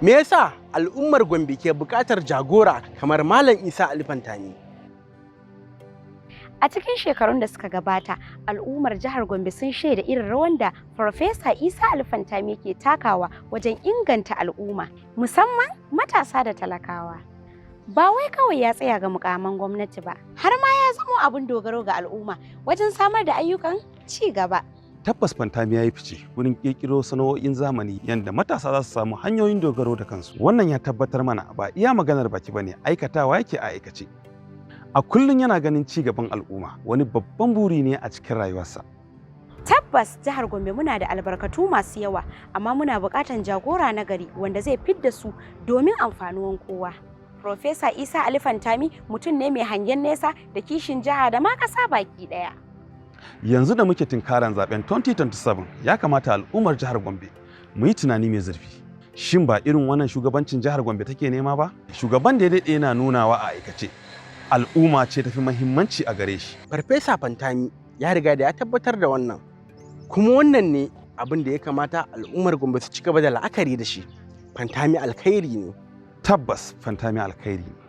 Me yasa al'ummar Gombe ke buƙatar jagora kamar Malam Isa Ali Pantami? A cikin shekarun da suka gabata, al'ummar jihar Gombe sun shaida irin rawan da Farfesa Isa Ali Pantami ke takawa wajen inganta al'umma, musamman matasa da talakawa. Ba wai kawai ya tsaya ga mukaman gwamnati ba, har ma ya zamo abin dogaro ga al'umma wajen samar da ayyukan ci gaba. Tabbas, Pantami ya yi fice wurin ƙirƙiro sana'o'in zamani yadda matasa za su samu hanyoyin dogaro da kansu. Wannan ya tabbatar mana ba iya maganar baki bane, aikatawa yake a aikace. A kullum yana ganin ci gaban al'umma wani babban buri ne a cikin rayuwarsa. Tabbas, jihar Gombe muna da albarkatu masu yawa, amma muna buƙatar jagora na gari wanda zai fidda su domin amfanuwan kowa. Profesa Isa Ali Pantami mutum ne mai hangen nesa da kishin jiha da ma ƙasa baki ɗaya. Yanzu da muke tunkaran zaben 2027, ya kamata al'ummar jihar Gombe mu yi tunani mai zurfi. Shin ba irin wannan shugabancin jihar Gombe take nema ba? Shugaban da ya daɗe yana nunawa a aikace al'umma ce tafi muhimmanci a gare shi. Farfesa Pantami ya riga da ya tabbatar da wannan. Kuma wannan ne abin da ya kamata al'ummar Gombe su ci gaba da la'akari da shi. Pantami alkhairi ne. Tabbas, Pantami alkhairi ne.